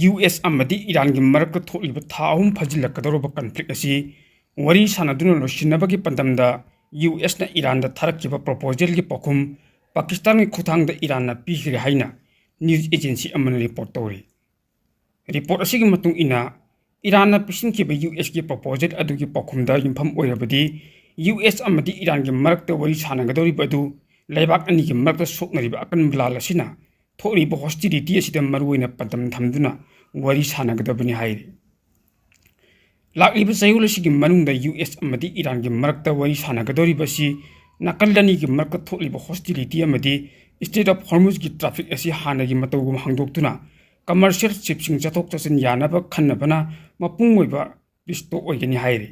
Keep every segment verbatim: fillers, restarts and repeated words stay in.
U S ꯑꯃꯗꯤ ꯏꯔꯥꯟꯒꯤ ꯃꯔꯛꯇ ꯊꯣꯛꯂꯤꯕ ꯊꯥ ꯑꯍꯨꯝ ꯐꯥꯖꯤꯜꯂꯛꯀꯗꯧꯔꯕ conflict ꯑꯁꯤ ꯋꯥꯔꯤ ꯁꯥꯟꯅꯗꯨꯅ ꯂꯣꯏꯁꯤꯟꯅꯕꯒꯤ ꯄꯥꯟꯗꯝꯗ ꯌꯨ ꯑꯦꯁꯅ ꯏꯔꯥꯟꯗ ꯊꯥꯔꯛꯈꯤꯕ proposalꯒꯤ ꯄꯥꯎꯈꯨꯝ ꯄꯥꯀꯤꯁꯇꯥꯟꯒꯤ ꯈꯨꯠꯊꯥꯡꯗ ꯏꯔꯥꯟꯅ ꯄꯤꯈ꯭ꯔꯦ ꯍꯥꯏꯅ news agency ꯑꯃꯅ report ꯇꯧꯔꯤ꯫ Report ꯑꯁꯤꯒꯤ ꯃꯇꯨꯡ ꯏꯟꯅ, ꯏꯔꯥꯟꯅ ꯄꯤꯁꯤꯟꯈꯤꯕ ꯌꯨ ꯑꯦꯁꯀꯤ proposal ꯑꯗꯨꯒꯤ ꯄꯥꯎꯈꯨꯝꯗ ꯌꯨꯝꯐꯝ ꯑꯣꯏꯔꯕꯗꯤ, ꯌꯨ ꯑꯦꯁ ꯑꯃꯗꯤ ꯏꯔꯥꯟꯒꯤ ꯃꯔꯛꯇ ꯋꯥꯔꯤ ꯁꯥꯟꯅꯒꯗꯧꯔꯤꯕ ꯑꯗꯨ ꯂꯩꯕꯥꯛ ꯑꯅꯤꯒꯤ ꯃꯔꯛꯇ ꯁꯣꯛꯅꯔꯤꯕ ꯑꯀꯟꯕ ꯂꯥꯜ ꯑꯁꯤꯅ ꯊꯣꯛꯂꯤꯕ hostility ꯑꯁꯤꯗ ꯃꯔꯨꯑꯣꯏꯅ ꯄꯥꯟꯗꯝ ꯊꯝꯗꯨꯅ ꯋꯥꯔꯤ ꯁꯥꯟꯅꯒꯗꯕꯅꯤ ꯍꯥꯏꯔꯤ꯫ ꯂꯥꯛꯂꯤꯕ ꯆꯌꯣꯜ ꯑꯁꯤꯒꯤ ꯃꯅꯨꯡꯗ ꯌꯨ ꯑꯦꯁ ꯑꯃꯗꯤ ꯏꯔꯥꯟꯒꯤ ꯃꯔꯛꯇ ꯋꯥꯔꯤ ꯁꯥꯟꯅꯒꯗꯧꯔꯤꯕ ꯑꯁꯤ ꯅꯥꯀꯜ ꯑꯅꯤꯒꯤ ꯃꯔꯛꯇ ꯊꯣꯛꯂꯤꯕ hostility ꯑꯃꯗꯤ Strait of Hormuzꯒꯤ traffic ꯑꯁꯤ ꯍꯥꯟꯅꯒꯤ ꯃꯇꯧꯒꯨꯝ ꯍꯥꯡꯗꯣꯛꯇꯨꯅ commercial shipꯁꯤꯡ ꯆꯠꯊꯣꯛ ꯆꯠꯁꯤꯟ ꯌꯥꯅꯕ ꯈꯟꯅꯕꯅ ꯃꯄꯨꯡ ꯑꯣꯏꯕ ꯄꯤꯁꯇꯣ ꯑꯣꯏꯒꯅꯤ ꯍꯥꯏꯔꯤ꯫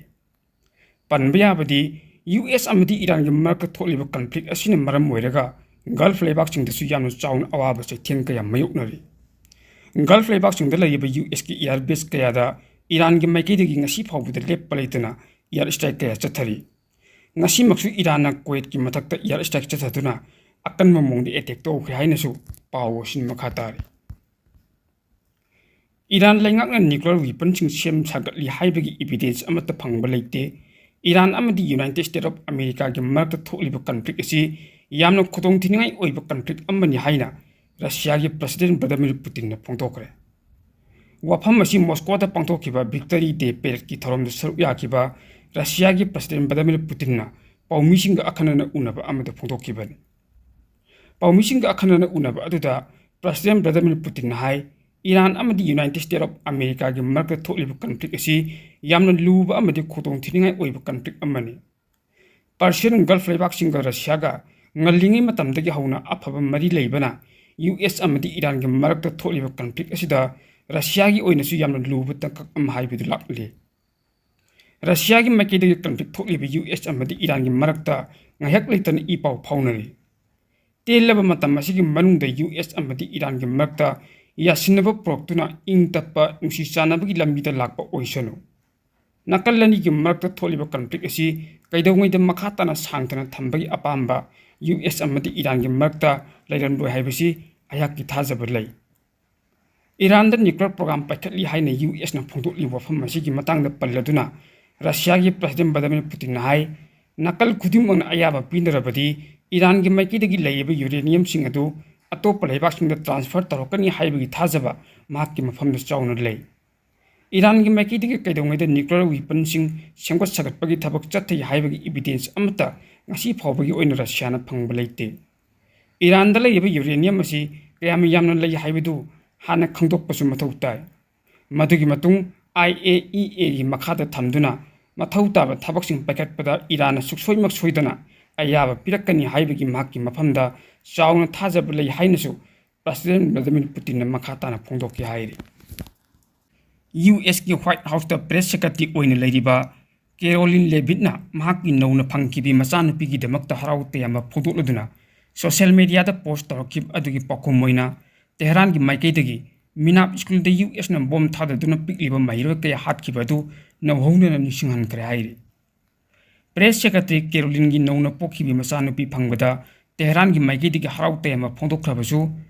ꯄꯟꯕ ꯌꯥꯕꯗꯤ, ꯌꯨ ꯑꯦꯁ ꯑꯃꯗꯤ ꯏꯔꯥꯟꯒꯤ ꯃꯔꯛꯇ ꯊꯣꯛꯂꯤꯕ conflict ꯑꯁꯤꯅ ꯃꯔꯝ ꯑꯣꯏꯔꯒ Gulf ꯂꯩꯕꯥꯛꯁꯤꯡꯗꯁꯨ ꯌꯥꯝꯅ ꯆꯥꯎꯅ ꯑꯋꯥꯕ ꯆꯩꯊꯦꯡ ꯀꯌꯥ ꯃꯥꯌꯣꯛꯅꯔꯤ꯫ Gulf ꯂꯩꯕꯥꯛꯁꯤꯡꯗ ꯂꯩꯔꯤꯕ ꯌꯨ ꯑꯦꯁꯀꯤ air base ꯀꯌꯥꯗ ꯏꯔꯥꯟꯒꯤ ꯃꯥꯏꯀꯩꯗꯒꯤ ꯉꯁꯤ ꯐꯥꯎꯕꯗ ꯂꯦꯞꯄ ꯂꯩꯇꯅ air strike ꯀꯌꯥ ꯆꯠꯊꯔꯤ꯫ ꯉꯁꯤꯃꯛꯁꯨ ꯏꯔꯥꯟꯅ ꯀꯨꯋꯦꯠꯀꯤ ꯃꯊꯛꯇ air strike ꯆꯠꯊꯗꯨꯅ ꯑꯀꯟꯕ ꯃꯑꯣꯡꯗ attack ꯇꯧꯈ꯭ꯔꯦ ꯍꯥꯏꯅꯁꯨ ꯄꯥꯎ ꯑꯁꯤꯅ ꯃꯈꯥ ꯇꯥꯔꯤ꯫ ꯏꯔꯥꯟ ꯂꯩꯉꯥꯛꯅ nuclear weaponꯁꯤꯡ ꯁꯦꯝ ꯁꯥꯒꯠꯂꯤ ꯍꯥꯏꯕꯒꯤ evidence ꯑꯃꯠꯇ ꯐꯪꯕ ꯂꯩꯇꯦ꯫ ꯏꯔꯥꯟ ꯑꯃꯗꯤ United States of Americaꯒꯤ ꯃꯔꯛꯇ ꯊꯣꯛꯂꯤꯕ conflict ꯑꯁꯤ ꯌꯥꯝꯅ ꯈꯨꯗꯣꯡꯊꯤꯅꯤꯡꯉꯥꯏ ꯑꯣꯏꯕ conflict ꯑꯃꯅꯤ ꯍꯥꯏꯅ ꯔꯁꯤꯌꯥꯒꯤ President Vladimir Putinꯅ ꯐꯣꯡꯗꯣꯛꯈ꯭ꯔꯦ꯫ ꯋꯥꯐꯝ ꯑꯁꯤ ꯃꯣꯁꯀꯣꯗ ꯄꯥꯡꯊꯣꯛꯈꯤꯕ Victory Day paradeꯀꯤ ꯊꯧꯔꯝꯗ ꯁꯔꯨꯛ ꯌꯥꯈꯤꯕ ꯔꯁꯤꯌꯥꯒꯤ President Vladimir Putinꯅ ꯄꯥꯎꯃꯤꯁꯤꯡꯒ ꯑꯈꯟꯅꯅ ꯎꯅꯕ ꯑꯃꯗ ꯐꯣꯡꯗꯣꯛꯈꯤꯕꯅꯤ꯫ ꯄꯥꯎꯃꯤꯁꯤꯡꯒ ꯑꯈꯟꯅꯅ ꯎꯅꯕ ꯑꯗꯨꯗ President Vladimir Putinꯅ ꯍꯥꯏ, ꯏꯔꯥꯟ ꯑꯃꯗꯤ United States of Americaꯒꯤ ꯃꯔꯛꯇ ꯊꯣꯛꯂꯤꯕ conflict ꯑꯁꯤ ꯌꯥꯝꯅ ꯂꯨꯕ ꯑꯃꯗꯤ ꯈꯨꯗꯣꯡꯊꯤꯅꯤꯡꯉꯥꯏ ꯑꯣꯏꯕ conflict ꯑꯃꯅꯤ꯫ Persian Gulf ꯂꯩꯕꯥꯛꯁꯤꯡꯒ ꯔꯁꯤꯌꯥꯒ ꯉꯜꯂꯤꯉꯩ ꯃꯇꯝꯗꯒꯤ ꯍꯧꯅ ꯑꯐꯕ ꯃꯔꯤ ꯂꯩꯕꯅ, ꯌꯨ ꯑꯦꯁ ꯑꯃꯗꯤ ꯏꯔꯥꯟꯒꯤ ꯃꯔꯛꯇ ꯊꯣꯛꯂꯤꯕ conflict ꯑꯁꯤꯗ ꯔꯁꯤꯌꯥꯒꯤ ꯑꯣꯏꯅꯁꯨ ꯌꯥꯝꯅ ꯂꯨꯕ ꯇꯥꯡꯀꯛ ꯑꯃ ꯍꯥꯏꯕꯗꯨ ꯂꯥꯛꯂꯤ꯫ ꯔꯁꯤꯌꯥꯒꯤ ꯃꯥꯏꯀꯩꯗꯒꯤ conflict ꯊꯣꯛꯂꯤꯕ ꯌꯨ ꯑꯦꯁ ꯑꯃꯗꯤ ꯏꯔꯥꯟꯒꯤ ꯃꯔꯛꯇ ꯉꯥꯏꯍꯥꯛ ꯂꯩꯇꯅ ꯏ ꯄꯥꯎ ꯐꯥꯎꯅꯔꯤ꯫ ꯇꯦꯜꯂꯕ ꯃꯇꯝ ꯑꯁꯤꯒꯤ ꯃꯅꯨꯡꯗ ꯌꯨ ꯑꯦꯁ ꯑꯃꯗꯤ ꯏꯔꯥꯟꯒꯤ ꯃꯔꯛꯇ ꯌꯥꯁꯤꯟꯅꯕ ꯄꯨꯔꯛꯇꯨꯅ ꯏꯪ ꯇꯞꯄ ꯅꯨꯡꯁꯤ ꯆꯥꯟꯅꯕꯒꯤ ꯂꯝꯕꯤꯗ ꯂꯥꯛꯄ ꯑꯣꯏꯁꯅꯨ꯫ ꯅꯥꯀꯜ ꯑꯅꯤꯒꯤ ꯃꯔꯛꯇ ꯊꯣꯛꯂꯤꯕ conflict ꯑꯁꯤ ꯀꯩꯗꯧꯉꯩꯗ ꯃꯈꯥ ꯇꯥꯅ ꯁꯥꯡꯊꯅ ꯊꯝꯕꯒꯤ ꯑꯄꯥꯝꯕ ꯌꯨ ꯑꯦꯁ ꯑꯃꯗꯤ ꯏꯔꯥꯟꯒꯤ ꯃꯔꯛꯇ ꯂꯩꯔꯝꯂꯣꯏ ꯍꯥꯏꯕꯁꯤ ꯑꯩꯍꯥꯛꯀꯤ ꯊꯥꯖꯕ ꯂꯩ꯫ ꯏꯔꯥꯟꯗ nuclear program ꯄꯥꯏꯈꯠꯂꯤ ꯍꯥꯏꯅ ꯌꯨ ꯑꯦꯁꯅ ꯐꯣꯡꯗꯣꯛꯂꯤꯕ ꯋꯥꯐꯝ ꯑꯁꯤꯒꯤ ꯃꯇꯥꯡꯗ ꯄꯜꯂꯗꯨꯅ ꯔꯁꯤꯌꯥꯒꯤ President Vladimir Putinꯅ ꯍꯥꯏ, ꯅꯥꯀꯜ ꯈꯨꯗꯤꯡꯃꯛꯅ ꯑꯌꯥꯕ ꯄꯤꯅꯔꯕꯗꯤ ꯏꯔꯥꯟꯒꯤ ꯃꯥꯏꯀꯩꯗꯒꯤ ꯂꯩꯔꯤꯕ uraniumꯁꯤꯡ ꯑꯗꯨ ꯑꯇꯣꯞꯄ ꯂꯩꯕꯥꯛꯁꯤꯡꯗ transfer ꯇꯧꯔꯛꯀꯅꯤ ꯍꯥꯏꯕꯒꯤ ꯊꯥꯖꯕ ꯃꯍꯥꯛꯀꯤ ꯃꯐꯝꯗ ꯆꯥꯎꯅ ꯂꯩ꯫ ꯏꯔꯥꯟꯒꯤ ꯃꯥꯏꯀꯩꯗꯒꯤ ꯀꯩꯗꯧꯉꯩꯗ nuclear weaponꯁꯤꯡ ꯁꯦꯝꯒꯠ ꯁꯥꯒꯠꯄꯒꯤ ꯊꯕꯛ ꯆꯠꯊꯩ ꯍꯥꯏꯕꯒꯤ evidence ꯑꯃꯠꯇ ꯉꯁꯤ ꯐꯥꯎꯕꯒꯤ ꯑꯣꯏꯅ ꯔꯁꯤꯌꯥꯅ ꯐꯪꯕ ꯂꯩꯇꯦ꯫ ꯏꯔꯥꯟꯗ ꯂꯩꯔꯤꯕ uranium ꯑꯁꯤ ꯀꯌꯥꯝ ꯌꯥꯝꯅ ꯂꯩ ꯍꯥꯏꯕꯗꯨ ꯍꯥꯟꯅ ꯈꯪꯗꯣꯛꯄꯁꯨ ꯃꯊꯧ ꯇꯥꯏ꯫ ꯃꯗꯨꯒꯤ ꯃꯇꯨꯡ IAEAꯒꯤ ꯃꯈꯥꯗ ꯊꯝꯗꯨꯅ ꯃꯊꯧ ꯇꯥꯕ ꯊꯕꯛꯁꯤꯡ ꯄꯥꯏꯈꯠꯄꯗ ꯏꯔꯥꯟꯅ ꯁꯨꯛꯁꯣꯏꯃꯛ ꯁꯣꯏꯗꯅ ꯑꯌꯥꯕ ꯄꯤꯔꯛꯀꯅꯤ ꯍꯥꯏꯕꯒꯤ ꯃꯍꯥꯛꯀꯤ ꯃꯐꯝꯗ ꯆꯥꯎꯅ ꯊꯥꯖꯕ ꯂꯩ ꯍꯥꯏꯅꯁꯨ President Vladimir Putinꯅ ꯃꯈꯥ ꯇꯥꯅ ꯐꯣꯡꯗꯣꯛꯈꯤ ꯍꯥꯏꯔꯤ꯫ ꯌꯨ ꯑꯦꯁꯀꯤ White Houseꯇ press secretary ꯑꯣꯏꯅ ꯂꯩꯔꯤꯕ Karoline Leavittꯅ ꯃꯍꯥꯛꯀꯤ ꯅꯧꯅ ꯐꯪꯈꯤꯕꯤ ꯃꯆꯥꯅꯨꯄꯤꯒꯤꯗꯃꯛꯇ ꯍꯔꯥꯎ ꯇꯌꯥꯝꯕ ꯐꯣꯡꯗꯣꯛꯂꯗꯨꯅ social mediaꯗ post ꯇꯧꯔꯛꯈꯤꯕ ꯑꯗꯨꯒꯤ ꯄꯥꯎꯈꯨꯝ ꯑꯣꯏꯅ ꯇꯦꯍꯔꯥꯟꯒꯤ ꯃꯥꯏꯀꯩꯗꯒꯤ ꯃꯤꯅꯥꯞ ꯁ꯭ꯀꯨꯜꯗ ꯌꯨ ꯑꯦꯁꯅ ꯕꯣꯝ ꯊꯥꯗꯗꯨꯅ ꯄꯤꯛꯂꯤꯕ ꯃꯍꯩꯔꯣꯏ ꯀꯌꯥ ꯍꯥꯠꯈꯤꯕ ꯑꯗꯨ ꯅꯧꯍꯧꯅꯅ ꯅꯤꯡꯁꯤꯡꯍꯟꯈ꯭ꯔꯦ ꯍꯥꯏꯔꯤ꯫ Press secretary Carolineꯒꯤ ꯅꯧꯅ ꯄꯣꯛꯈꯤꯕꯤ ꯃꯆꯥꯅꯨꯄꯤ ꯐꯪꯕꯗ ꯇꯦꯍꯔꯥꯟꯒꯤ ꯃꯥꯏꯀꯩꯗꯒꯤ ꯍꯔꯥꯎ ꯇꯌꯥꯝꯕ ꯐꯣꯡꯗꯣꯛꯈ꯭ꯔꯕꯁꯨ,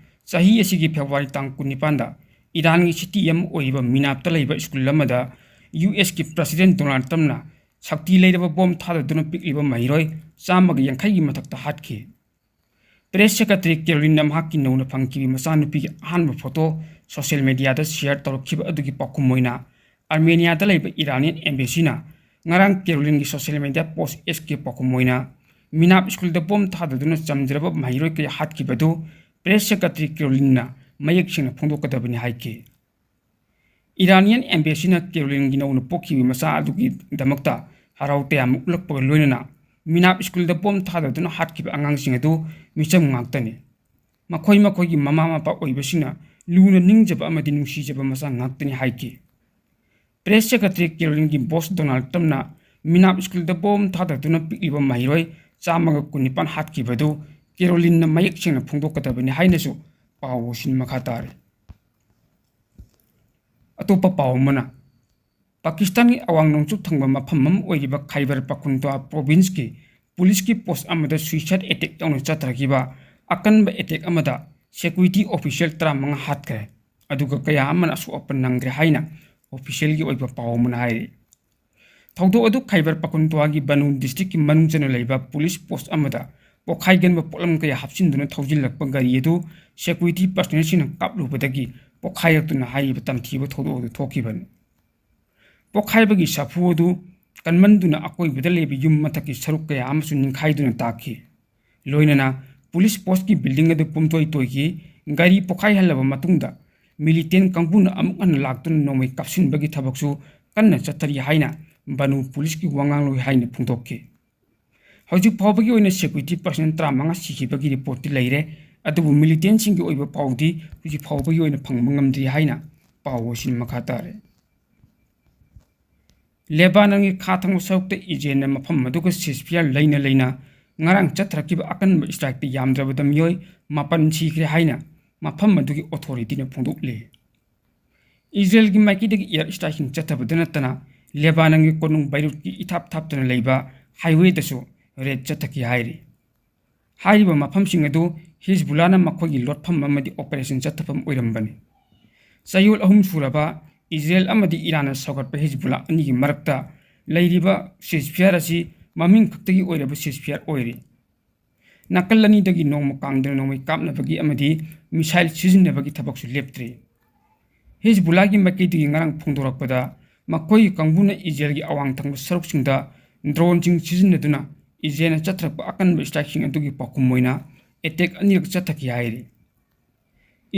ꯆꯍꯤ ꯑꯁꯤꯒꯤ February ꯇꯥꯡ ꯀꯨꯟꯅꯤꯄꯥꯟꯗ ꯏꯔꯥꯟꯒꯤ city ꯑꯃ ꯑꯣꯏꯔꯤꯕ ꯃꯤꯅꯥꯞꯇ ꯂꯩꯕ ꯁ꯭ꯀꯨꯜ ꯑꯃꯗ ꯌꯨ ꯑꯦꯁꯀꯤ President Donald Trumpꯅ ꯁꯛꯇꯤ ꯂꯩꯔꯕ ꯕꯣꯝ ꯊꯥꯗꯗꯨꯅ ꯄꯤꯛꯂꯤꯕ ꯃꯍꯩꯔꯣꯏ ꯆꯥꯝꯃꯒ ꯌꯥꯡꯈꯩꯒꯤ ꯃꯊꯛꯇ ꯍꯥꯠꯈꯤ꯫ Press secretary Carolineꯅ ꯃꯍꯥꯛꯀꯤ ꯅꯧꯅ ꯐꯪꯈꯤꯕ ꯃꯆꯥꯅꯨꯄꯤꯒꯤ ꯑꯍꯥꯟꯕ photo social mediaꯗ share ꯇꯧꯔꯛꯈꯤꯕ ꯑꯗꯨꯒꯤ ꯄꯥꯎꯈꯨꯝ ꯑꯣꯏꯅ Armeniaꯗ ꯂꯩꯕ Iranian embassyꯅ ꯉꯔꯥꯡ Carolineꯒꯤ social media post ꯑꯁꯤꯒꯤ ꯄꯥꯎꯈꯨꯝ ꯑꯣꯏꯅ ꯃꯤꯅꯥꯞ ꯁ꯭ꯀꯨꯜꯗ ꯕꯣꯝ ꯊꯥꯗꯗꯨꯅ ꯆꯝꯖꯔꯕ ꯃꯍꯩꯔꯣꯏ ꯀꯌꯥ ꯍꯥꯠꯈꯤꯕꯗꯨ Press secretary Carolineꯅ ꯃꯌꯦꯛ ꯁꯦꯡꯅ ꯐꯣꯡꯗꯣꯛꯀꯗꯕꯅꯤ ꯍꯥꯏꯈꯤ꯫ Iranian embassyꯅ Carolineꯒꯤ ꯅꯧꯅ ꯄꯣꯛꯈꯤꯕ ꯃꯆꯥ ꯑꯗꯨꯒꯤꯗꯃꯛꯇ ꯍꯔꯥꯎ ꯇꯌꯥꯝꯕ ꯎꯠꯂꯛꯄꯒ ꯂꯣꯏꯅꯅ ꯃꯤꯅꯥꯞ ꯁ꯭ꯀꯨꯜꯗ ꯕꯣꯝ ꯊꯥꯗꯗꯨꯅ ꯍꯥꯠꯈꯤꯕ ꯑꯉꯥꯡꯁꯤꯡ ꯑꯗꯨ ꯃꯤꯆꯝ ꯉꯥꯛꯇꯅꯤ꯫ ꯃꯈꯣꯏ ꯃꯈꯣꯏꯒꯤ ꯃꯃꯥ ꯃꯄꯥ ꯑꯣꯏꯕꯁꯤꯡꯅ ꯂꯨꯅ ꯅꯤꯡꯖꯕ ꯑꯃꯗꯤ ꯅꯨꯡꯁꯤꯖꯕ ꯃꯆꯥ ꯉꯥꯛꯇꯅꯤ ꯍꯥꯏꯈꯤ꯫ Press secretary Carolineꯒꯤ boss Donald Trumpꯅ ꯃꯤꯅꯥꯞ ꯁ꯭ꯀꯨꯜꯗ ꯕꯣꯝ ꯊꯥꯗꯗꯨꯅ ꯄꯤꯛꯂꯤꯕ ꯃꯍꯩꯔꯣꯏ ꯆꯥꯝꯃꯒ ꯀꯨꯟꯅꯤꯄꯥꯟ ꯍꯥꯠꯈꯤꯕ ꯑꯗꯨ Carolineꯅ ꯃꯌꯦꯛ ꯁꯦꯡꯅ ꯐꯣꯡꯗꯣꯛꯀꯗꯕꯅꯤ ꯍꯥꯏꯅꯁꯨ ꯄꯥꯎ ꯑꯁꯤꯅ ꯃꯈꯥ ꯇꯥꯔꯤ꯫ ꯑꯇꯣꯞꯄ ꯄꯥꯎ ꯑꯃꯅ, ꯄꯥꯀꯤꯁꯇꯥꯟꯒꯤ ꯑꯋꯥꯡ ꯅꯣꯡꯆꯨꯞ ꯊꯪꯕ ꯃꯐꯝ ꯑꯃ ꯑꯣꯏꯔꯤꯕ ꯈꯥꯏꯕꯔ ꯄꯈꯨꯟꯇ꯭ꯋꯥ provinceꯀꯤ ꯄꯨꯂꯤꯁꯀꯤ post ꯑꯃꯗ suicide attack ꯌꯥꯎꯅ ꯆꯠꯊꯈꯤꯕ ꯑꯀꯟꯕ attack ꯑꯃꯗ security official ꯇꯔꯥꯃꯉꯥ ꯍꯥꯠꯈ꯭ꯔꯦ꯫ ꯑꯗꯨꯒ ꯀꯌꯥ ꯑꯃꯅ ꯑꯁꯣꯛ ꯑꯄꯟ ꯅꯪꯈ꯭ꯔꯦ ꯍꯥꯏꯅ officialꯒꯤ ꯑꯣꯏꯕ ꯄꯥꯎ ꯑꯃꯅ ꯍꯥꯏꯔꯤ꯫ ꯊꯧꯗꯣꯛ ꯑꯗꯨ ꯈꯥꯏꯕꯔ ꯄꯈꯇꯨꯟꯈ꯭ꯋꯥꯒꯤ ꯕꯅꯨ districtꯀꯤ ꯃꯅꯨꯡ ꯆꯟꯅ ꯂꯩꯕ police post ꯑꯃꯗ ꯄꯣꯠꯈꯥꯏꯒꯟꯕ ꯄꯣꯠꯂꯝ ꯀꯌꯥ ꯍꯥꯞꯆꯤꯟꯗꯨꯅ ꯊꯧꯖꯤꯜꯂꯛꯄ ꯒꯥꯔꯤ ꯑꯗꯨ security personnelꯁꯤꯡꯅ ꯀꯥꯞꯂꯨꯕꯗꯒꯤ ꯄꯣꯠꯈꯥꯏꯔꯛꯇꯨꯅ ꯍꯥꯏꯔꯤꯕ ꯇꯝꯊꯤꯕ ꯊꯧꯗꯣꯛ ꯑꯗꯨ ꯊꯣꯛꯈꯤꯕꯅꯤ꯫ ꯄꯣꯠꯈꯥꯏꯕꯒꯤ ꯁꯥꯐꯨ ꯑꯗꯨ ꯀꯟꯃꯟꯗꯨꯅ ꯑꯀꯣꯏꯕꯗ ꯂꯩꯕ ꯌꯨꯝ ꯃꯊꯛꯀꯤ ꯁꯔꯨꯛ ꯀꯌꯥ ꯑꯃꯁꯨ ꯅꯤꯡꯈꯥꯏꯗꯨꯅ ꯇꯥꯈꯤ꯫ ꯂꯣꯏꯅꯅ police postꯀꯤ building ꯑꯗꯨ ꯄꯨꯝꯇꯣꯏ ꯇꯣꯏꯈꯤ꯫ ꯒꯥꯔꯤ ꯄꯣꯠꯈꯥꯏꯍꯜꯂꯕ ꯃꯇꯨꯡꯗ militant ꯀꯥꯡꯕꯨꯅ ꯑꯃꯨꯛ ꯍꯟꯅ ꯂꯥꯛꯇꯨꯅ ꯅꯣꯡꯃꯩ ꯀꯥꯞꯁꯤꯟꯕꯒꯤ ꯊꯕꯛꯁꯨ ꯀꯟꯅ ꯆꯠꯊꯔꯤ ꯍꯥꯏꯅ ꯕꯅꯨ policeꯀꯤ ꯋꯥꯉꯥꯡꯂꯣꯏ ꯍꯥꯏꯅ ꯐꯣꯡꯗꯣꯛꯈꯤ꯫ ꯍꯧꯖꯤꯛ ꯐꯥꯎꯕꯒꯤ ꯑꯣꯏꯅ security personnel ꯇꯔꯥꯃꯉꯥ ꯁꯤꯈꯤꯕꯒꯤ reportꯇꯤ ꯂꯩꯔꯦ, ꯑꯗꯨꯕꯨ militantꯁꯤꯡꯒꯤ ꯑꯣꯏꯕ ꯄꯥꯎꯗꯤ ꯍꯧꯖꯤꯛ ꯐꯥꯎꯕꯒꯤ ꯑꯣꯏꯅ ꯐꯪꯕ ꯉꯝꯗ꯭ꯔꯤ ꯍꯥꯏꯅ ꯄꯥꯎ ꯑꯁꯤꯅ ꯃꯈꯥ ꯇꯥꯔꯦ꯫ ꯂꯦꯕꯥꯅꯟꯒꯤ ꯈꯥ ꯊꯪꯕ ꯁꯔꯨꯛꯇ ꯏꯖꯔꯦꯜꯅ ꯃꯐꯝ ꯑꯗꯨꯒ ceasefire ꯂꯩꯅ ꯂꯩꯅ ꯉꯔꯥꯡ ꯆꯠꯊꯔꯛꯈꯤꯕ ꯑꯀꯟꯕ strikeꯇ ꯌꯥꯝꯗ꯭ꯔꯕꯗ ꯃꯤꯑꯣꯏ ꯃꯥꯄꯟ ꯁꯤꯈ꯭ꯔꯦ ꯍꯥꯏꯅ ꯃꯐꯝ ꯑꯗꯨꯒꯤ authorityꯅ ꯐꯣꯡꯗꯣꯛꯂꯤ꯫ ꯏꯖꯔꯦꯜꯒꯤ ꯃꯥꯏꯀꯩꯗꯒꯤ air strikeꯁꯤꯡ ꯆꯠꯊꯕꯗ ꯅꯠꯇꯅ ꯂꯦꯕꯥꯅꯟꯒꯤ ꯀꯣꯅꯨꯡ ꯕꯩꯔꯨꯠꯀꯤ ꯏꯊꯥꯞ ꯊꯥꯞꯇꯅ ꯂꯩꯕ highwayꯗꯁꯨ raid ꯆꯠꯊꯈꯤ ꯍꯥꯏꯔꯤ꯫ ꯍꯥꯏꯔꯤꯕ ꯃꯐꯝꯁꯤꯡ ꯑꯗꯨ ꯍꯤꯖꯕꯨꯜꯂꯥꯅ ꯃꯈꯣꯏꯒꯤ ꯂꯣꯠꯐꯝ ꯑꯃꯗꯤ operation ꯆꯠꯊꯐꯝ ꯑꯣꯏꯔꯝꯕꯅꯤ꯫ ꯆꯌꯣꯜ ꯑꯍꯨꯝ ꯁꯨꯔꯕ ꯏꯖꯔꯦꯜ ꯑꯃꯗꯤ ꯏꯔꯥꯟꯅ ꯁꯧꯒꯠꯄ ꯍꯤꯖꯕꯨꯜꯂꯥ ꯑꯅꯤꯒꯤ ꯃꯔꯛꯇ ꯂꯩꯔꯤꯕ ceasefire ꯑꯁꯤ ꯃꯃꯤꯡ ꯈꯛꯇꯒꯤ ꯑꯣꯏꯔꯕ ceasefire ꯑꯣꯏꯔꯤ꯫ ꯅꯥꯀꯜ ꯑꯅꯤꯗꯒꯤ ꯅꯣꯡꯃ ꯀꯥꯡꯗꯅ ꯅꯣꯡꯃꯩ ꯀꯥꯞꯅꯕꯒꯤ ꯑꯃꯗꯤ missile ꯁꯤꯖꯤꯟꯅꯕꯒꯤ ꯊꯕꯛꯁꯨ ꯂꯦꯞꯇ꯭ꯔꯤ꯫ ꯍꯤꯖꯕꯨꯜꯂꯥꯒꯤ ꯃꯥꯏꯀꯩꯗꯒꯤ ꯉꯔꯥꯡ ꯐꯣꯡꯗꯣꯔꯛꯄꯗ, ꯃꯈꯣꯏꯒꯤ ꯀꯥꯡꯕꯨꯅ ꯏꯖꯔꯦꯜꯒꯤ ꯑꯋꯥꯡ ꯊꯪꯕ ꯁꯔꯨꯛꯁꯤꯡꯗ droneꯁꯤꯡ ꯁꯤꯖꯤꯟꯅꯗꯨꯅ ꯏꯖꯔꯦꯜꯅ ꯆꯠꯊꯔꯛꯄ ꯑꯀꯟꯕ strikeꯁꯤꯡ ꯑꯗꯨꯒꯤ ꯄꯥꯎꯈꯨꯝ ꯑꯣꯏꯅ attack ꯑꯅꯤꯔꯛ ꯆꯠꯊꯈꯤ ꯍꯥꯏꯔꯤ꯫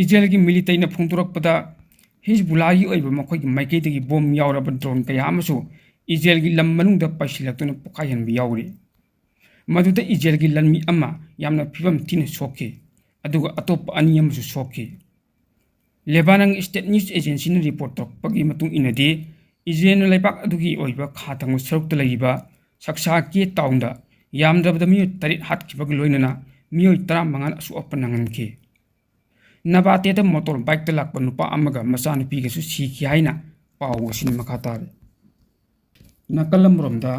ꯏꯖꯔꯦꯜꯒꯤ militaryꯅ ꯐꯣꯡꯗꯣꯔꯛꯄꯗ, ꯍꯤꯖꯕꯨꯜꯂꯥꯒꯤ ꯑꯣꯏꯕ ꯃꯈꯣꯏꯒꯤ ꯃꯥꯏꯀꯩꯗꯒꯤ bomb ꯌꯥꯎꯔꯕ drone ꯀꯌꯥ ꯑꯃꯁꯨ ꯏꯖꯔꯦꯜꯒꯤ ꯂꯝ ꯃꯅꯨꯡꯗ ꯄꯥꯏꯁꯤꯜꯂꯛꯇꯨꯅ ꯄꯣꯈꯥꯏꯍꯟꯕ ꯌꯥꯎꯔꯤ꯫ ꯃꯗꯨꯗ ꯏꯖꯔꯦꯜꯒꯤ ꯂꯥꯟꯃꯤ ꯑꯃ ꯌꯥꯝꯅ ꯐꯤꯕꯝ ꯊꯤꯅ ꯁꯣꯛꯈꯤ, ꯑꯗꯨꯒ ꯑꯇꯣꯞꯄ ꯑꯅꯤ ꯑꯃꯁꯨ ꯁꯣꯛꯈꯤ꯫ ꯂꯦꯕꯥꯅꯟꯒꯤ state news agencyꯅ report ꯇꯧꯔꯛꯄꯒꯤ ꯃꯇꯨꯡ ꯏꯟꯅꯗꯤ, ꯏꯖꯔꯦꯜꯅ ꯂꯩꯕꯥꯛ ꯑꯗꯨꯒꯤ ꯑꯣꯏꯕ ꯈꯥ ꯊꯪꯕ ꯁꯔꯨꯛꯇ ꯂꯩꯔꯤꯕ ꯁꯛꯁꯥꯀꯤꯌꯦ townꯗ ꯌꯥꯝꯗ꯭ꯔꯕꯗ ꯃꯤꯑꯣꯏ ꯇꯔꯦꯠ ꯍꯥꯠꯈꯤꯕꯒ ꯂꯣꯏꯅꯅ ꯃꯤꯑꯣꯏ ꯇꯔꯥꯃꯉꯥꯅ ꯑꯁꯣꯛ ꯑꯄꯟ ꯅꯪꯍꯟꯈꯤ꯫ ꯅꯕꯥꯇꯦꯗ motor bikeꯇ ꯂꯥꯛꯄ ꯅꯨꯄꯥ ꯑꯃꯒ ꯃꯆꯥꯅꯨꯄꯤꯒꯁꯨ ꯁꯤꯈꯤ ꯍꯥꯏꯅ ꯄꯥꯎ ꯑꯁꯤꯅ ꯃꯈꯥ ꯇꯥꯔꯤ꯫ ꯅꯥꯀꯜ ꯑꯃꯔꯣꯝꯗ,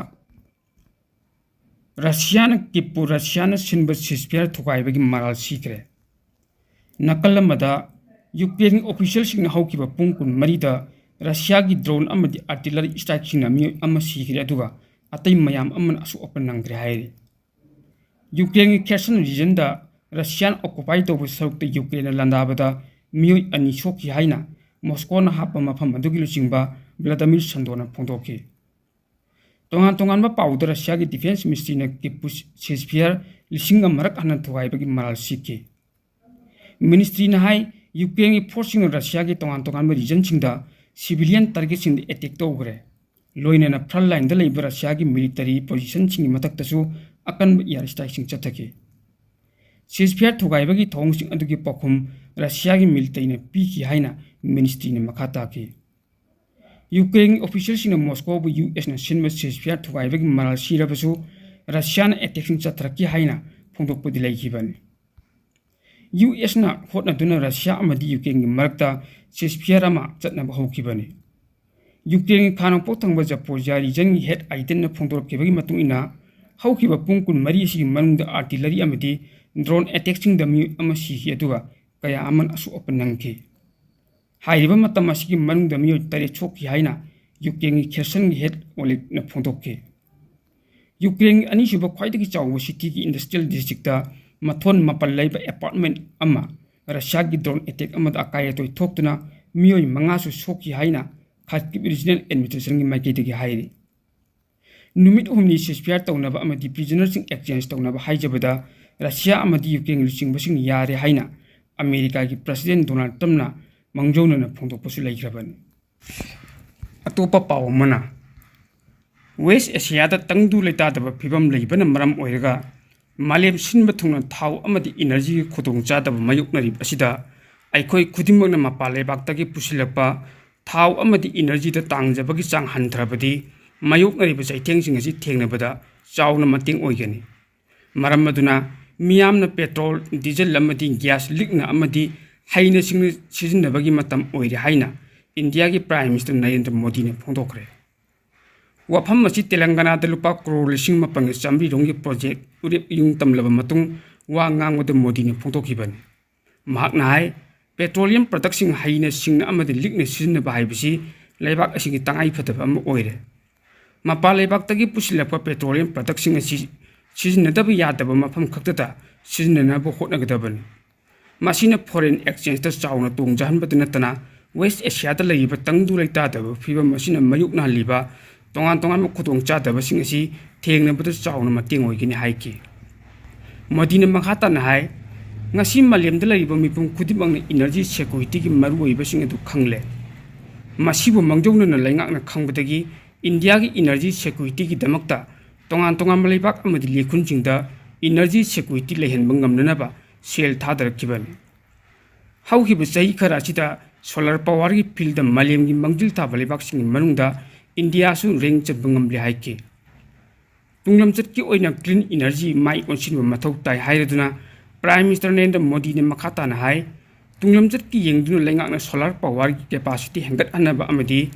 ꯔꯁꯤꯌꯥꯅ ꯀꯤꯞꯄꯨ ꯔꯁꯤꯌꯥꯅ ꯁꯤꯟꯕ ceasefire ꯊꯨꯒꯥꯏꯕꯒꯤ ꯃꯔꯥꯜ ꯁꯤꯈ꯭ꯔꯦ꯫ ꯅꯥꯀꯜ ꯑꯃꯗ, ꯌꯨꯀ꯭ꯔꯦꯟꯒꯤ ꯑꯣꯐꯤꯁꯤꯌꯦꯜꯁꯤꯡꯅ ꯍꯧꯈꯤꯕ ꯄꯨꯡ ꯀꯨꯟꯃꯔꯤꯗ ꯔꯁꯤꯌꯥꯒꯤ ꯗ꯭ꯔꯣꯟ ꯑꯃꯗꯤ ꯑꯥꯔꯇꯤꯂꯔꯤ ꯁ꯭ꯇ꯭ꯔꯥꯏꯛꯁꯤꯡꯅ ꯃꯤꯑꯣꯏ ꯑꯃ ꯁꯤꯈ꯭ꯔꯦ, ꯑꯗꯨꯒ ꯑꯇꯩ ꯃꯌꯥꯝ ꯑꯃꯅ ꯑꯁꯣꯛ ꯑꯄꯟ ꯅꯪꯈ꯭ꯔꯦ ꯍꯥꯏꯔꯤ꯫ ꯌꯨꯀ꯭ꯔꯦꯟꯒꯤ ꯈꯦꯔꯁꯟ ꯔꯤꯖꯟꯗ ꯔꯁꯤꯌꯥꯅ ꯑꯣꯀꯨꯄꯥꯏ ꯇꯧꯕ ꯁꯔꯨꯛꯇ ꯌꯨꯀ꯭ꯔꯦꯟꯅ ꯂꯥꯟꯗꯥꯕꯗ ꯃꯤꯑꯣꯏ ꯑꯅꯤ ꯁꯣꯛꯈꯤ ꯍꯥꯏꯅ ꯃꯣꯁꯀꯣꯅ ꯍꯥꯞꯄ ꯃꯐꯝ ꯑꯗꯨꯒꯤ ꯂꯨꯆꯤꯡꯕ ꯚ꯭ꯂꯥꯗꯤꯃꯤꯔ ꯁꯟꯗꯣꯅ ꯐꯣꯡꯗꯣꯛꯈꯤ꯫ ꯇꯣꯉꯥꯟ ꯇꯣꯉꯥꯟꯕ ꯄꯥꯎꯗ ꯔꯁꯤꯌꯥꯒꯤ ꯗꯤꯐꯦꯟꯁ ꯃꯤꯅꯤꯁꯇ꯭ꯔꯤꯅ ꯀꯤꯞꯄꯨ ꯁꯤꯖꯐꯤꯌꯔ ꯂꯤꯁꯤꯡ ꯑꯃꯔꯛ ꯍꯟꯅ ꯊꯨꯒꯥꯏꯕꯒꯤ ꯃꯔꯥꯜ ꯁꯤꯈꯤ꯫ ꯃꯤꯅꯤꯁꯇ꯭ꯔꯤꯅ ꯍꯥꯏ, ꯌꯨꯀ꯭ꯔꯦꯟꯒꯤ ꯐꯣꯔꯁꯁꯤꯡꯅ ꯔꯁꯤꯌꯥꯒꯤ ꯇꯣꯉꯥꯟ ꯇꯣꯉꯥꯟꯕ ꯔꯤꯖꯟꯁꯤꯡꯗ ꯁꯤꯚꯤꯂꯤꯌꯟ ꯇꯥꯔꯒꯦꯠꯁꯤꯡꯗ ꯑꯦꯇꯦꯛ ꯇꯧꯈ꯭ꯔꯦ꯫ ꯂꯣꯏꯅꯅ ꯐ꯭ꯔꯟꯠ ꯂꯥꯏꯟꯗ ꯂꯩꯕ ꯔꯁꯤꯌꯥꯒꯤ ꯃꯤꯂꯤꯇꯔꯤ ꯄꯣꯖꯤꯁꯟꯁꯤꯡꯒꯤ ꯃꯊꯛꯇꯁꯨ ꯑꯀꯟꯕ ꯏꯌꯥꯔ ꯁ꯭ꯇ꯭ꯔꯥꯏꯛꯁꯤꯡ ꯆꯠꯊꯈꯤ꯫ ꯁꯤꯖꯐꯤꯌꯔ ꯊꯨꯒꯥꯏꯕꯒꯤ ꯊꯧꯑꯣꯡꯁꯤꯡ ꯑꯗꯨꯒꯤ ꯄꯥꯎꯈꯨꯝ ꯔꯁꯤꯌꯥꯒꯤ ꯃꯤꯂꯤꯇꯔꯤꯅ ꯄꯤꯈꯤ ꯍꯥꯏꯅ ꯃꯤꯅꯤꯁꯇ꯭ꯔꯤꯅ ꯃꯈꯥ ꯇꯥꯈꯤ꯫ ꯌꯨꯀ꯭ꯔꯦꯟꯒꯤ ꯑꯣꯐꯤꯁꯤꯌꯦꯜꯁꯤꯡꯅ ꯃꯣꯁꯀꯣꯕꯨ ꯌꯨ ꯑꯦꯁꯅ ꯁꯤꯟꯕ ꯁꯤꯖꯐꯤꯌꯔ ꯊꯨꯒꯥꯏꯕꯒꯤ ꯃꯔꯥꯜ ꯁꯤꯔꯕꯁꯨ ꯔꯁꯤꯌꯥꯅ ꯑꯦꯇꯦꯛꯁꯤꯡ ꯆꯠꯊꯔꯛꯈꯤ ꯍꯥꯏꯅ ꯐꯣꯡꯗꯣꯛꯄꯗꯤ ꯂꯩꯈꯤꯕꯅꯤ꯫ ꯌꯨ ꯑꯦꯁꯅ ꯍꯣꯠꯅꯗꯨꯅ ꯔꯁꯤꯌꯥ ꯑꯃꯗꯤ ꯌꯨꯀ꯭ꯔꯦꯟꯒꯤ ꯃꯔꯛꯇ ꯁꯤꯖꯐꯤꯌꯔ ꯑꯃ ꯆꯠꯅꯕ ꯍꯧꯈꯤꯕꯅꯤ꯫ ꯌꯨꯀ꯭ꯔꯦꯟꯒꯤ ꯈꯥ ꯅꯣꯡꯄꯣꯛ ꯊꯪꯕ ꯖꯄꯣꯔꯖꯤꯌꯥ ꯔꯤꯖꯟꯒꯤ ꯍꯦꯗ ꯑꯥꯏꯗꯟꯅ ꯐꯣꯡꯗꯣꯔꯛꯈꯤꯕꯒꯤ ꯃꯇꯨꯡ ꯏꯟꯅ, ꯍꯧꯈꯤꯕ ꯄꯨꯡ ꯀꯨꯟꯃꯔꯤ ꯑꯁꯤꯒꯤ ꯃꯅꯨꯡꯗ ꯑꯥꯔꯇꯤꯂꯔꯤ ꯑꯃꯗꯤ ꯗ꯭ꯔꯣꯟ ꯑꯦꯇꯦꯛꯁꯤꯡꯗ ꯃꯤꯑꯣꯏ ꯑꯃ ꯁꯤꯈꯤ, ꯑꯗꯨꯒ ꯀꯌꯥ ꯑꯃꯅ ꯑꯁꯣꯛ ꯑꯄꯟ ꯅꯪꯈꯤ꯫ ꯍꯥꯏꯔꯤꯕ ꯃꯇꯝ ꯑꯁꯤꯒꯤ ꯃꯅꯨꯡꯗ ꯃꯤꯑꯣꯏ ꯇꯔꯦꯠ ꯁꯣꯛꯈꯤ ꯍꯥꯏꯅ ꯌꯨꯀ꯭ꯔꯦꯟꯒꯤ ꯈꯦꯔꯁꯟꯒꯤ ꯍꯦꯗ ꯑꯣꯂꯦꯒꯅ ꯐꯣꯡꯗꯣꯛꯈꯤ꯫ ꯌꯨꯀ꯭ꯔꯦꯟꯒꯤ ꯑꯅꯤꯁꯨꯕ ꯈ꯭ꯋꯥꯏꯗꯒꯤ ꯆꯥꯎꯕ ꯁꯤꯇꯤꯒꯤ ꯏꯟꯗꯁꯇ꯭ꯔꯤꯌꯦꯜ ꯗꯤꯁꯇ꯭ꯔꯤꯛꯇ ꯃꯊꯣꯟ ꯃꯥꯄꯜ ꯂꯩꯕ ꯑꯦꯄꯥꯔꯠꯃꯦꯟ ꯑꯃ ꯔꯁꯤꯌꯥꯒꯤ ꯗ꯭ꯔꯣꯟ ꯑꯦꯇꯦꯛ ꯑꯃꯗ ꯑꯀꯥꯏ ꯑꯇꯣꯏ ꯊꯣꯛꯇꯨꯅ ꯃꯤꯑꯣꯏ ꯃꯉꯥꯁꯨ ꯁꯣꯛꯈꯤ ꯍꯥꯏꯅ ꯈꯥꯔꯀꯤꯚ ꯔꯤꯖꯅꯦꯜ ꯑꯦꯗꯃꯤꯅꯤꯁꯇ꯭ꯔꯦꯁꯟꯒꯤ ꯃꯥꯏꯀꯩꯗꯒꯤ ꯍꯥꯏꯔꯤ꯫ ꯅꯨꯃꯤꯠ ꯍꯨꯝꯅꯤ ꯁꯤꯖꯐꯤꯌꯔ ꯇꯧꯅꯕ ꯑꯃꯗꯤ ꯄ꯭ꯔꯤꯖꯅꯔꯁꯤꯡ ꯑꯦꯛꯁꯆꯦꯟꯖ ꯇꯧꯅꯕ ꯍꯥꯏꯖꯕꯗ ꯔꯁꯤꯌꯥ ꯑꯃꯗꯤ ꯌꯨꯀ꯭ꯔꯦꯟꯒꯤ ꯂꯨꯆꯤꯡꯕꯁꯤꯡ ꯌꯥꯔꯦ ꯍꯥꯏꯅ ꯑꯃꯦꯔꯤꯀꯥꯒꯤ ꯄ꯭ꯔꯁꯤꯗꯦꯟ ꯗꯣꯅꯥꯜꯗ ꯇ꯭ꯔꯝꯞꯅ ꯃꯥꯡꯖꯧꯅꯅ ꯐꯣꯡꯗꯣꯛꯄꯁꯨ ꯂꯩꯈ꯭ꯔꯕꯅꯤ꯫ ꯑꯇꯣꯞꯄ ꯄꯥꯎ ꯑꯃꯅ, ꯋꯦꯁ ꯑꯦꯁꯤꯌꯥꯗ ꯇꯪꯗꯨ ꯂꯩꯇꯥꯗꯕ ꯐꯤꯕꯝ ꯂꯩꯕꯅ ꯃꯔꯝ ꯑꯣꯏꯔꯒ ꯃꯥꯂꯦꯝ ꯁꯤꯟꯕ ꯊꯨꯡꯅ ꯊꯥꯎ ꯑꯃꯗꯤ ꯏꯅꯔꯖꯤꯒꯤ ꯈꯨꯗꯣꯡꯆꯥꯗꯕ ꯃꯥꯌꯣꯛꯅꯔꯤꯕ ꯑꯁꯤꯗ ꯑꯩꯈꯣꯏ ꯈꯨꯗꯤꯡꯃꯛꯅ ꯃꯄꯥꯟ ꯂꯩꯕꯥꯛꯇꯒꯤ ꯄꯨꯁꯤꯜꯂꯛꯄ ꯊꯥꯎ ꯑꯃꯗꯤ ꯏꯅꯔꯖꯤꯗ ꯇꯥꯡꯖꯕꯒꯤ ꯆꯥꯡ ꯍꯟꯊꯔꯕꯗꯤ ꯃꯥꯌꯣꯛꯅꯔꯤꯕ ꯆꯩꯊꯦꯡꯁꯤꯡ ꯑꯁꯤ ꯊꯦꯡꯅꯕꯗ ꯆꯥꯎꯅ ꯃꯇꯦꯡ ꯑꯣꯏꯒꯅꯤ꯫ ꯃꯔꯝ ꯑꯗꯨꯅ ꯃꯤꯌꯥꯝꯅ ꯄꯦꯇ꯭ꯔꯣꯜ, ꯗꯤꯖꯜ ꯑꯃꯗꯤ ꯒ꯭ꯌꯥꯁ ꯂꯤꯛꯅ ꯑꯃꯗꯤ ꯍꯩꯅ ꯁꯤꯡꯅ ꯁꯤꯖꯤꯟꯅꯕꯒꯤ ꯃꯇꯝ ꯑꯣꯏꯔꯦ ꯍꯥꯏꯅ ꯏꯟꯗꯤꯌꯥꯒꯤ ꯄ꯭ꯔꯥꯏꯝ ꯃꯤꯅꯤꯁꯇꯔ ꯅꯔꯦꯟꯗ꯭ꯔ ꯃꯣꯗꯤꯅ ꯐꯣꯡꯗꯣꯛꯈ꯭ꯔꯦ꯫ ꯋꯥꯐꯝ ꯑꯁꯤ ꯇꯦꯂꯪꯒꯅꯥꯗ ꯂꯨꯄꯥ ꯀ꯭ꯔꯣꯔ ꯂꯤꯁꯤꯡ ꯃꯥꯄꯟꯒ ꯆꯥꯃꯔꯤ ꯔꯣꯝꯒꯤ ꯄ꯭ꯔꯣꯖꯦꯛ ꯎꯔꯦꯞ ꯌꯨꯡ ꯇꯝꯂꯕ ꯃꯇꯨꯡ ꯋꯥ ꯉꯥꯡꯕꯗ ꯃꯣꯗꯤꯅ ꯐꯣꯡꯗꯣꯛꯈꯤꯕꯅꯤ꯫ ꯃꯍꯥꯛꯅ ꯍꯥꯏ, Petroleum productꯁꯤꯡ ꯍꯩꯅ ꯁꯤꯡꯅ ꯑꯃꯗꯤ ꯂꯤꯛꯅ ꯁꯤꯖꯤꯟꯅꯕ ꯍꯥꯏꯕꯁꯤ ꯂꯩꯕꯥꯛ ꯑꯁꯤꯒꯤ ꯇꯉꯥꯏ ꯐꯗꯕ ꯑꯃ ꯑꯣꯏꯔꯦ꯫ ꯃꯄꯥꯟ ꯂꯩꯕꯥꯛꯇꯒꯤ ꯄꯨꯁꯤꯜꯂꯛꯄ petroleum productꯁꯤꯡ ꯑꯁꯤ ꯁꯤꯖꯤꯟꯅꯗꯕ ꯌꯥꯗꯕ ꯃꯐꯝ ꯈꯛꯇꯗ ꯁꯤꯖꯤꯟꯅꯅꯕ ꯍꯣꯠꯅꯒꯗꯕꯅꯤ꯫ ꯃꯁꯤꯅ foreign exchangeꯇ ꯆꯥꯎꯅ ꯇꯣꯡꯖꯍꯟꯕꯇ ꯅꯠꯇꯅ, West Asiaꯗ ꯂꯩꯔꯤꯕ ꯇꯪꯗꯨ ꯂꯩꯇꯥꯗꯕ ꯐꯤꯕꯝ ꯑꯁꯤꯅ ꯃꯥꯌꯣꯛꯅꯍꯜꯂꯤꯕ ꯇꯣꯉꯥꯟ ꯇꯣꯉꯥꯟꯕ ꯈꯨꯗꯣꯡꯆꯥꯗꯕꯁꯤꯡ ꯑꯁꯤ ꯊꯦꯡꯅꯕꯗ ꯆꯥꯎꯅ ꯃꯇꯦꯡ ꯑꯣꯏꯒꯅꯤ ꯍꯥꯏꯈꯤ꯫ ꯃꯣꯗꯤꯅ ꯃꯈꯥ ꯇꯥꯅ ꯍꯥꯏ, ꯉꯁꯤ ꯃꯥꯂꯦꯝꯗ ꯂꯩꯔꯤꯕ ꯃꯤꯄꯨꯝ ꯈꯨꯗꯤꯡꯃꯛꯅ energy securityꯒꯤ ꯃꯔꯨꯑꯣꯏꯕꯁꯤꯡ ꯑꯗꯨ ꯈꯪꯂꯦ꯫ ꯃꯁꯤꯕꯨ ꯃꯥꯡꯖꯧꯅꯅ ꯂꯩꯉꯥꯛꯅ ꯈꯪꯕꯗꯒꯤ ꯏꯟꯗꯤꯌꯥꯒꯤ energy securityꯒꯤꯗꯃꯛꯇ ꯇꯣꯉꯥꯟ ꯇꯣꯉꯥꯟꯕ ꯂꯩꯕꯥꯛ ꯑꯃꯗꯤ ꯂꯩꯈꯨꯟꯁꯤꯡꯗ energy security ꯂꯩꯍꯟꯕ ꯉꯝꯅꯅꯕ ꯁꯦꯜ ꯊꯥꯗꯔꯛꯈꯤꯕꯅꯤ꯫ ꯍꯧꯈꯤꯕ ꯆꯍꯤ ꯈꯔ ꯑꯁꯤꯗ solar powerꯒꯤ fieldꯗ ꯃꯥꯂꯦꯝꯒꯤ ꯃꯥꯡꯖꯤꯜ ꯊꯥꯕ ꯂꯩꯕꯥꯛꯁꯤꯡꯒꯤ ꯃꯅꯨꯡꯗ ꯏꯟꯗꯤꯌꯥꯁꯨ rank ꯆꯟꯕ ꯉꯝꯂꯦ ꯍꯥꯏꯈꯤ꯫ ꯇꯨꯡꯂꯝꯆꯠꯀꯤ ꯑꯣꯏꯅ clean energy ꯃꯥꯏ ꯑꯣꯟꯁꯤꯟꯕ ꯃꯊꯧ ꯇꯥꯏ ꯍꯥꯏꯔꯗꯨꯅ Prime Minister ꯅꯔꯦꯟꯗ꯭ꯔ ꯃꯣꯗꯤꯅ ꯃꯈꯥ ꯇꯥꯅ ꯍꯥꯏ, ꯇꯨꯡꯂꯝꯆꯠꯀꯤ ꯌꯦꯡꯗꯨꯅ ꯂꯩꯉꯥꯛꯅ solar powerꯒꯤ capacity ꯍꯦꯟꯒꯠꯍꯟꯅꯕ ꯑꯃꯗꯤ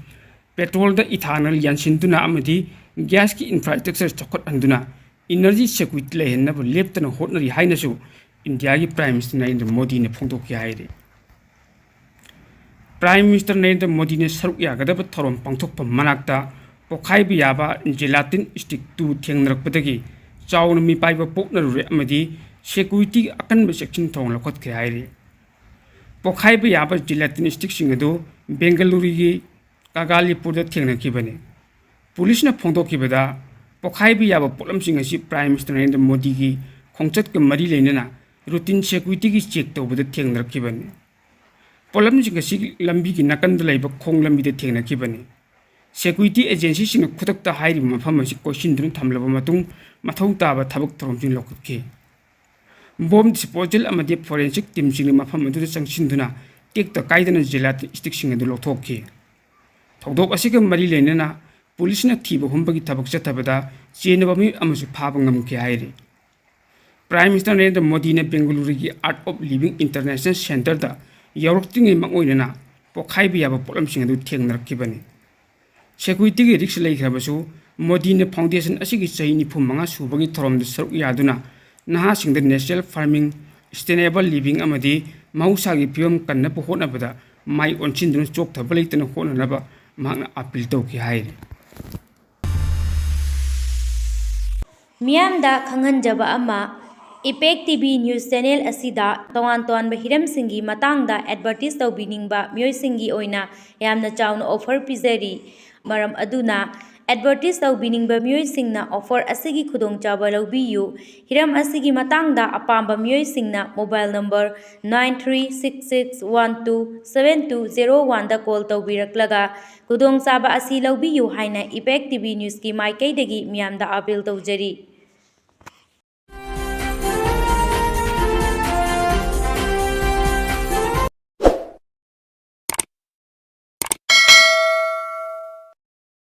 petrolꯗ ethanol ꯌꯥꯟꯁꯤꯟꯗꯨꯅ ꯑꯃꯗꯤ gasꯀꯤ infrastructure ꯆꯥꯎꯈꯠꯍꯟꯗꯨꯅ energy security ꯂꯩꯍꯟꯅꯕ ꯂꯦꯞꯇꯅ ꯍꯣꯠꯅꯔꯤ ꯍꯥꯏꯅꯁꯨ ꯏꯟꯗꯤꯌꯥꯒꯤ Prime Minister ꯅꯔꯦꯟꯗ꯭ꯔ ꯃꯣꯗꯤꯅ ꯐꯣꯡꯗꯣꯛꯈꯤ ꯍꯥꯏꯔꯤ꯫ Prime Minister ꯅꯔꯦꯟꯗ꯭ꯔ ꯃꯣꯗꯤꯅ ꯁꯔꯨꯛ ꯌꯥꯒꯗꯕ ꯊꯧꯔꯝ ꯄꯥꯡꯊꯣꯛꯐꯝ ꯃꯅꯥꯛꯇ ꯄꯣꯈꯥꯏꯕ ꯌꯥꯕ gelatin stickꯇꯨ ꯊꯦꯡꯅꯔꯛꯄꯗꯒꯤ ꯆꯥꯎꯅ ꯃꯤꯄꯥꯏꯕ ꯄꯣꯛꯅꯔꯨꯔꯦ ꯑꯃꯗꯤ securityꯒꯤ ꯑꯀꯟꯕ ꯆꯦꯛꯁꯤꯟ ꯊꯧꯔꯥꯡ ꯂꯧꯈꯠꯈ꯭ꯔꯦ ꯍꯥꯏꯔꯤ꯫ ꯄꯣꯈꯥꯏꯕ ꯌꯥꯕ gelatin stickꯁꯤꯡ ꯑꯗꯨ ꯕꯦꯡꯒꯂꯨꯔꯨꯒꯤ ꯀꯒꯥꯂꯤꯄꯨꯔꯗ ꯊꯦꯡꯅꯈꯤꯕꯅꯤ꯫ ꯄꯨꯂꯤꯁꯅ ꯐꯣꯡꯗꯣꯛꯈꯤꯕꯗ, ꯄꯣꯈꯥꯏꯕ ꯌꯥꯕ ꯄꯣꯠꯂꯝꯁꯤꯡ ꯑꯁꯤ Prime Minister ꯅꯔꯦꯟꯗ꯭ꯔ ꯃꯣꯗꯤꯒꯤ ꯈꯣꯡꯆꯠꯀ ꯃꯔꯤ ꯂꯩꯅꯅ routine securityꯒꯤ check ꯇꯧꯕꯗ ꯊꯦꯡꯅꯔꯛꯈꯤꯕꯅꯤ꯫ ꯄꯣꯠꯂꯝꯁꯤꯡ ꯑꯁꯤ ꯂꯝꯕꯤꯒꯤ ꯅꯥꯀꯟꯗ ꯂꯩꯕ ꯈꯣꯡ ꯂꯝꯕꯤꯗ ꯊꯦꯡꯅꯈꯤꯕꯅꯤ꯫ Security agencyꯁꯤꯡꯅ ꯈꯨꯗꯛꯇ ꯍꯥꯏꯔꯤꯕ ꯃꯐꯝ ꯑꯁꯤ ꯀꯣꯏꯁꯤꯟꯗꯨꯅ ꯊꯝꯂꯕ ꯃꯇꯨꯡ, ꯃꯊꯧ ꯇꯥꯕ ꯊꯕꯛ ꯊꯧꯔꯝꯁꯤꯡ ꯂꯧꯈꯠꯈꯤ꯫ Bomb disposal ꯑꯃꯗꯤ forensic teamꯁꯤꯡꯅ ꯃꯐꯝ ꯑꯗꯨꯗ ꯆꯪꯁꯤꯟꯗꯨꯅ ꯇꯦꯛꯇ ꯀꯥꯏꯗꯅ gelatin stickꯁꯤꯡ ꯑꯗꯨ ꯂꯧꯊꯣꯛꯈꯤ꯫ ꯊꯧꯗꯣꯛ ꯑꯁꯤꯒ ꯃꯔꯤ ꯂꯩꯅꯅ ꯄꯨꯂꯤꯁꯅ ꯊꯤꯕ ꯍꯨꯝꯕꯒꯤ ꯊꯕꯛ ꯆꯠꯊꯕꯗ ꯆꯦꯟꯅꯕ ꯃꯤꯑꯣꯏ ꯑꯃꯁꯨ ꯐꯥꯕ ꯉꯝꯈꯤ ꯍꯥꯏꯔꯤ꯫ Prime Minister ꯅꯔꯦꯟꯗ꯭ꯔ ꯃꯣꯗꯤꯅ ꯕꯦꯡꯒꯂꯨꯔꯨꯒꯤ Art of Living International Centreꯗ ꯌꯧꯔꯛꯇ꯭ꯔꯤꯉꯩ ꯃꯥꯡꯑꯣꯏꯅꯅ ꯄꯣꯈꯥꯏꯕ ꯌꯥꯕ ꯄꯣꯠꯂꯝꯁꯤꯡ ꯑꯗꯨ ꯊꯦꯡꯅꯔꯛꯈꯤꯕꯅꯤ꯫ Securityꯒꯤ risk ꯂꯩꯈ꯭ꯔꯕꯁꯨ, ꯃꯣꯗꯤꯅ foundation ꯑꯁꯤꯒꯤ ꯆꯍꯤ ꯅꯤꯐꯨ ꯃꯉꯥ ꯁꯨꯕꯒꯤ ꯊꯧꯔꯝꯗ ꯁꯔꯨꯛ ꯌꯥꯗꯨꯅ ꯅꯍꯥꯁꯤꯡꯗ natural farming, sustainable living ꯑꯃꯗꯤ ꯃꯍꯧꯁꯥꯒꯤ ꯐꯤꯕꯝ ꯀꯟꯅꯕ ꯍꯣꯠꯅꯕꯗ ꯃꯥꯏ ꯑꯣꯟꯁꯤꯟꯗꯨꯅ ꯆꯣꯛꯊꯕ ꯂꯩꯇꯅ ꯍꯣꯠꯅꯅꯕ ꯃꯍꯥꯛꯅ ꯑꯥꯄꯤꯜ ꯇꯧꯈꯤ ꯍꯥꯏꯔꯤ꯫ ꯃꯤꯌꯥꯝꯗ ꯈꯪꯍꯟꯖꯕ ꯑꯃ, ꯏꯄꯦꯛ ꯇꯤ ꯚꯤ news channel ꯑꯁꯤꯗ ꯇꯣꯉꯥꯟ ꯇꯣꯉꯥꯟꯕ ꯍꯤꯔꯝꯁꯤꯡꯒꯤ ꯃꯇꯥꯡꯗ advertise ꯇꯧꯕꯤꯅꯤꯡꯕ ꯃꯤꯑꯣꯏꯁꯤꯡꯒꯤ ꯑꯣꯏꯅ ꯌꯥꯝꯅ ꯆꯥꯎꯅ offer ꯄꯤꯖꯔꯤ꯫ ꯃꯔꯝ ꯑꯗꯨꯅ advertise ꯇꯧꯕꯤꯅꯤꯡꯕ ꯃꯤꯑꯣꯏꯁꯤꯡꯅ offer ꯑꯁꯤꯒꯤ ꯈꯨꯗꯣꯡꯆꯥꯕ ꯂꯧꯕꯤꯌꯨ꯫ ꯍꯤꯔꯝ ꯑꯁꯤꯒꯤ ꯃꯇꯥꯡꯗ ꯑꯄꯥꯝꯕ ꯃꯤꯑꯣꯏꯁꯤꯡꯅ mobile number nine three six six one two seven two zero one ꯗ call ꯇꯧꯕꯤꯔꯛꯂꯒ ꯈꯨꯗꯣꯡꯆꯥꯕ ꯑꯁꯤ ꯂꯧꯕꯤꯌꯨ ꯍꯥꯏꯅ ꯏꯄꯦꯛ ꯇꯤ ꯚꯤ newsꯀꯤ ꯃꯥꯏꯀꯩꯗꯒꯤ ꯃꯤꯌꯥꯝꯗ ꯑꯥꯄꯤꯜ ꯇꯧꯖꯔꯤ꯫